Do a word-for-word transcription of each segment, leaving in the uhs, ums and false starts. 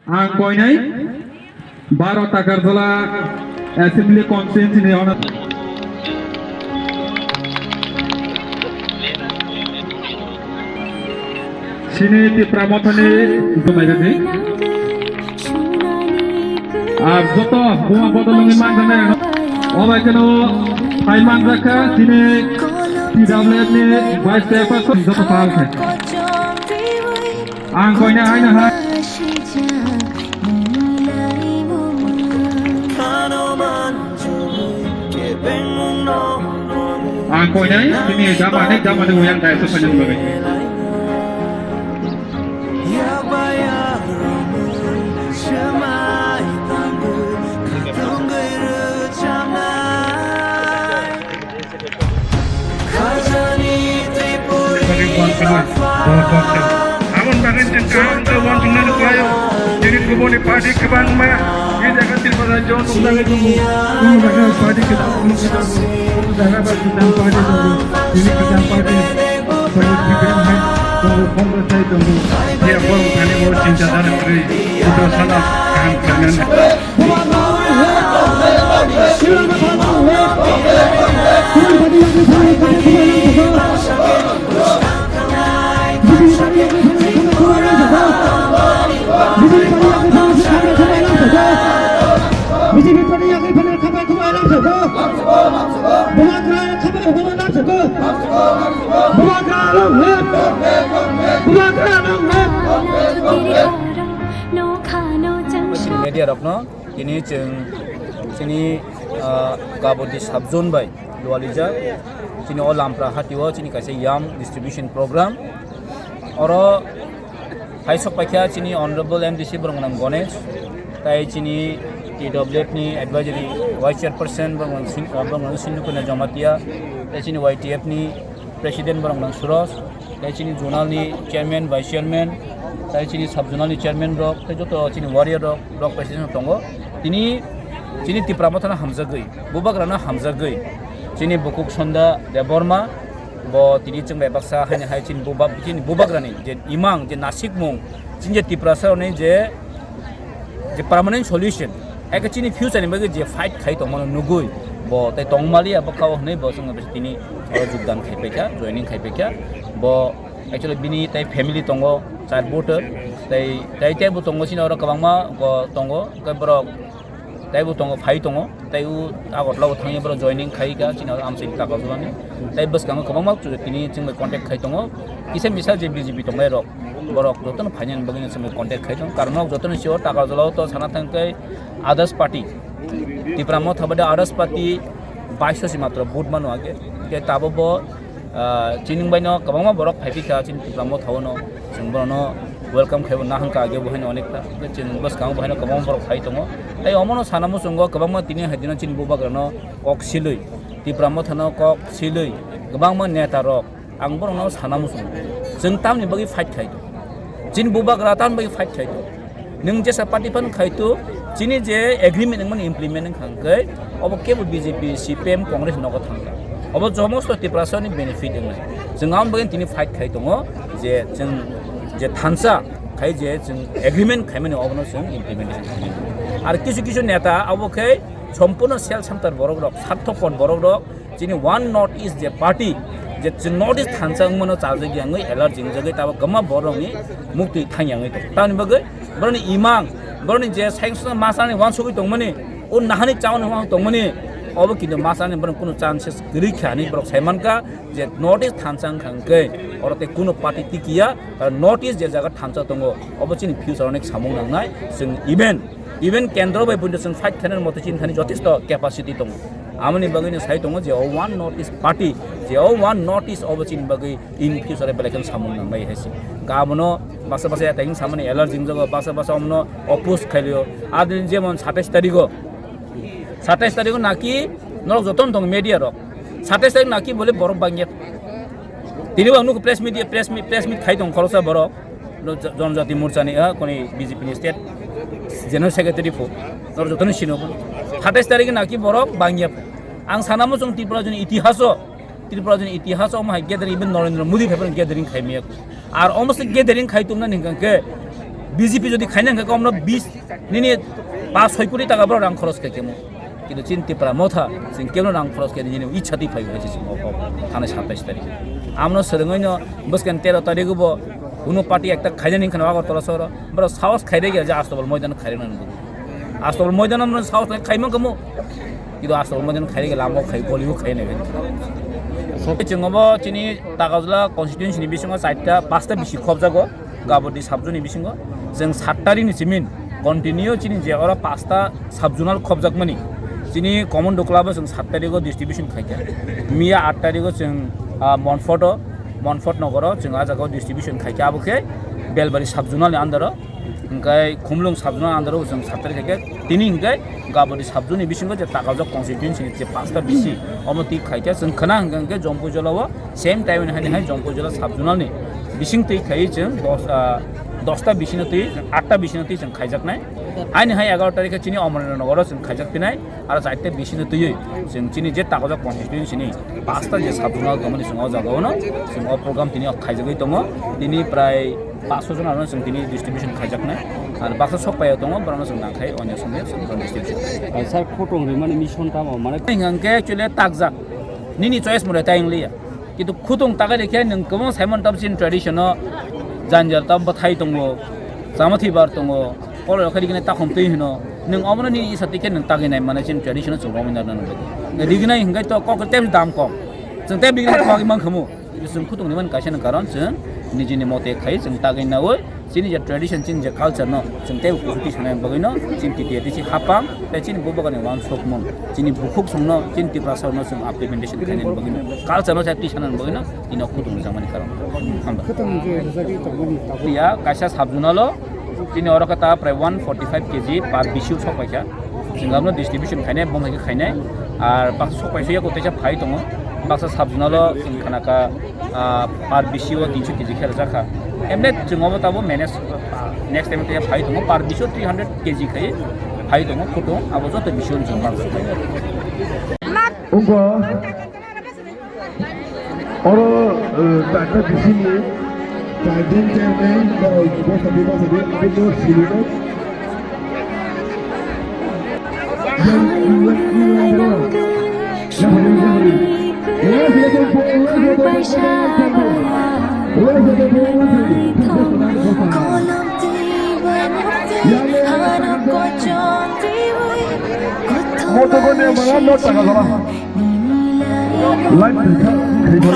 Ang koinai baro Takarjala Assembly Constituency ni ono sini Tipra Mothani jumai rwdi. Ar joto buma bodol wngwi manjani obai kheno phai manjakha sini T W F ni Vice Chairperson joto pal khe. Ang koinai haino hai. Ang koinai sini jamani jamani uyang dai so panjang bagwi. Aboni bagwi chwng kaham khe uansuknani khlaio. Chini kubuni party kwbangma, e jaga Tripura rajyo nukjagwi tongo. Kuno jaga party kwtal nukjagwi tongo, kuno jaga ba kwtal party tongo. Chini kwtal party, tongo, T P M hai tongo, Congress hai tongo. Phiya borok thani bo chinta dara kwrwi, Tripura sana kaham khlainani. Media rokno tini chwng chini, ah, Gabodi sub zone bai lualijak chini o Lampra hatio chini kaisa yam distribution program. Oro hai sok paikha chini honorable M D C borok nang Ganesh, tai chini T W F ni advisory vice chairperson borok nang Sin-, ah, borok nang Sindhu Kanya Jamatia, tai chini Y T F ni president borok nang Suros, tai chini zonal ni chairman, vice chairman, tai chini sub zonal ni chairman rok, tai joto chini warrior rok, block president rok tongo. Tini chini Tipra Mothano hamjagwi, Bubagrano hamjagwi, chini Bukuk Sonda Debbarma, bo tini chwng bai baksa haini hai chini Bubak, chini Bubagrani je imang, je nasikmung, chini je Tiprasa rokni je je permanent solution, eke chini future ni bagwi je fight khai tongmano nugui, bo tai tongmaliya bwkhao hwnwi bo chwngno tini oro jogdan khai paikha, joining khai paikha. Bo actually bini tai family tongo, char voter, tai, tai teibo tongo chini oro kwbangma bo tongo, hwnkhe borok teibo tongo, phai tongo, tai o Agartala o thangwi borok joining khai kha chini oro amchaini Takarjalani. Tai bwskango kwbangma tini chwngbai contact khai tongo, kisa misa je B J P tongnai rok. Borok jotono phainani bagwi chwngno contact khai tongo, karon nok jotono sio Takarjalao to sana thangkhe others party, Tipra Motha bade others party baiso si matro vote mano age. Ke tabo bo, ah, chini baino kwbangma borok phai phikha chini Tipra Motha ono, chwng bono welcome khaibo nahangkha age bo haino onekta. Chwng bwskango bo haino kwbangma borok phai tongo. Tai omono sana muchungo kwbangma tini hai dino chini Bubagrano kok silwi, Tipra Mothano kok silwi, kwbangma neta rok Ang borokno sana muchungo. Chwng tamni bagwi fight khai tongo? Chini Bubagra tamni bagwi fight khai tongo? Nwng jesa party phano khai to, chini je agreement wngmani implement wngkha hwnkhe, obo kebo B J P, C P M, Congress nogo thangkha. Obo jomosto Tiprasani benefit wngnai. Chwng aboni bagwi tini fight khai tongo je chwng je thansa khai je chwng agreement khaimani obono chwng implementation khaimani. Ar kisu kisu neta abo khe sompurno self centered borok rok, sarthopor borok rok, Chini One North East je party, je chwng North East thansa wngmano chajagya wngwi, allergy wngjagwi, tabok kwbangma borokni muktwi thangya wngwi tongo. Tamni bagwi borokni imang, borokni je sanction masani uansugwi tongmani, o nahani chauni uansugwi tongmani, obo kintu masani borok kunu chances kwrwi kha hinwi borok sai mankha je North East thansa wngkha hwnkhe oro tei kunu party tikiya, karon North East je jaga thansa tongo, obo chini future onek samung nangnai. Chwng even Even kendro bai buino chwng fight khainani mote chini thani jotesto capacity tongo. Amoni bagwino sai tongo je o One North East party, je o One North East obo chini bagwi in future belai kheno samung nang bai hai se. Ka abono basa basa yathai wng samani allergy wngjago, basa basa omono oppose khailio. Adin jemon satais tarigo, satais tarigo naki norok jotono tongo media rok. Satais tarik naki bole borok bangya. Tini bo ang nukho press media, press meet, press meet khai tong khoroksa borok. No, jo-, Jonojati Morcha ni, ah, koni B J P ni state general secretary pho. Nor jotono sino pho. Satais tarik naki borok bangya pho. Ang sana muchung Tripura joni itihaso, Tripura joni itihaso omo hai gathering, even Narendra Modi phai gathering khai miya. Ar omo se gathering khai tumna ni hwnkhe B J P jodi khaina hwnkhe komno bis nini pas soi koti taka borok rang khoros khaikhe mo. Kintu chini Tipra Motha chwng kebno rang khoros khe nini ichha twi phai khe chwng o kok thanai satais tarikh. Amno swrwngwi no bwskang tero tarikh bo kunu party ekta khainani wngkha Agartala sohoro. Borok sahos khairege je Astobal moidan khairina nungwi. Astobal moidan amno sahos khaimang kamo. Kintu Astobal moidan khairege lama khai goli khai nai. Chwng obo chini Takarjala constituency ni bisingo chaita pasta bisi khobjago. Gabodi subzone ni bisingo chwng sat tarikh ni simin continue chini je oro pasta subzonal khobjakmani chini common doklabo chwng sat tarikh o distribution khaikha. Miya at tarikh o chwng, ah, Monfort o, Monfort nogoro chwng ah jagao distribution khaikha, abo khe Belbari subzonal ni under o, hwnkhe Khumlwng subzonal under o chwng sat tarikh khaikha. Tini hwnkhe Gabodi subzone ni bisingo je Takarjala constituency ni je pasta bisi omo twi khaikha chwng khna hwnkhe Jompuijala o same time ni hai hai Jompuijala subzonal ni bising twi khai chwng dos, ah, dosta bising twi atta bising twi chwng khaijaknai. Aini hai egaroh tarikh chini Amarnagar o chwng khaijak pinai, aro chaita bising twi chwng chini je Takarjala constituency ni pasta je subzonal tongmani chwng o jaga o no chwng o program tini o khaijagwi tongo. Tini prai paanch sho jon ano chwng tini distribution khaijaknai. Ar baksa sok paio tongo, borokno chwng nangkhai onyo somoi chwng distribution. Sir, khutong rimani mission tamo mane? Hingke actually takjak. Nini choice mole tai wngliya. Kintu khutong tagai rikhe nwng kwbangma saimon tam chini tradition o janjal tam bwthai tongo, chamathi bar tongo, koloi rok khe rigini takhum twi hino. Nwng omono nini isa tikhe nwng tagwi nai mane chini tradition o chwng romwi narwkna nang bagwi. Rignai hingke to kok tei dam kom. Chwng tei bigini bagwi mankhamu. Chwng khutong ni man kaisa ni karon chwng nijini mote khai chwng tagwi nawi. Chini je tradition, chini je culture no chwng tei kuchuti sanai bagwi no chini T T A D C hapang tei chini bubagra ni wansukmung, chini bukhuk songno, chini Tiprasa no chwng implementation khainani bagwi no, culture no chakti sanani bagwi no ino khutong rijak mani karon. Hambai. Khutong je rijak tongmani tabuk. Ya kaisa subzonal o chini oro khe ta prai one forty five K G per bisi o sok paikha. Chwng abno distribution khainai, bom hai khe khainai. Ar baksa sok paisa yago teisa phai tongo. Baksa subzonal o chwng khana kha, ah, per bisi o tinso K G khe rwjak kha. Emne chwng obo tabo manage, ah, next time teisa phai tongo. Per bisi o three hundred K G khai phai tongo, khutong abo joto bisi o chwng baksa khai. Ungko. Oro, eh, ta-, ta bisini, ta din chairman, borok bwsa di, bwsa di, aboni sini no. Yang, yang, yang, yang, yang. Motor ko ne mana not taka sama. Light thwikha, thwikha.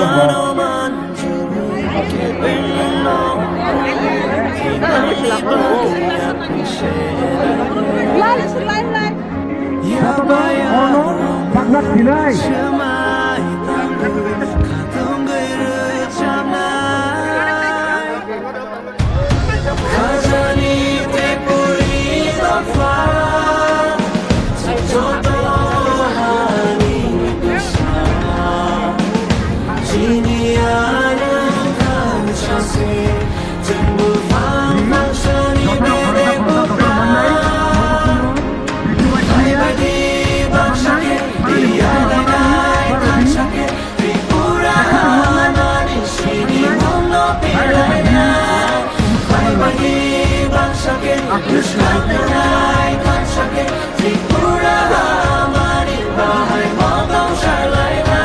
Lai, lai, lai. Ono pakna thinai. Khajani Tripuri dopha, joto hani bwsa, chini ano khansase, chwngbo phang phangsani bedek bwkha. Khaibadi baksa khe, tiyalainai khansake, Tripura hamani sini mungno pelaina. Khaibadi baksa khe, bwskangnai khansake, Tripura hamani bahai motong salaina.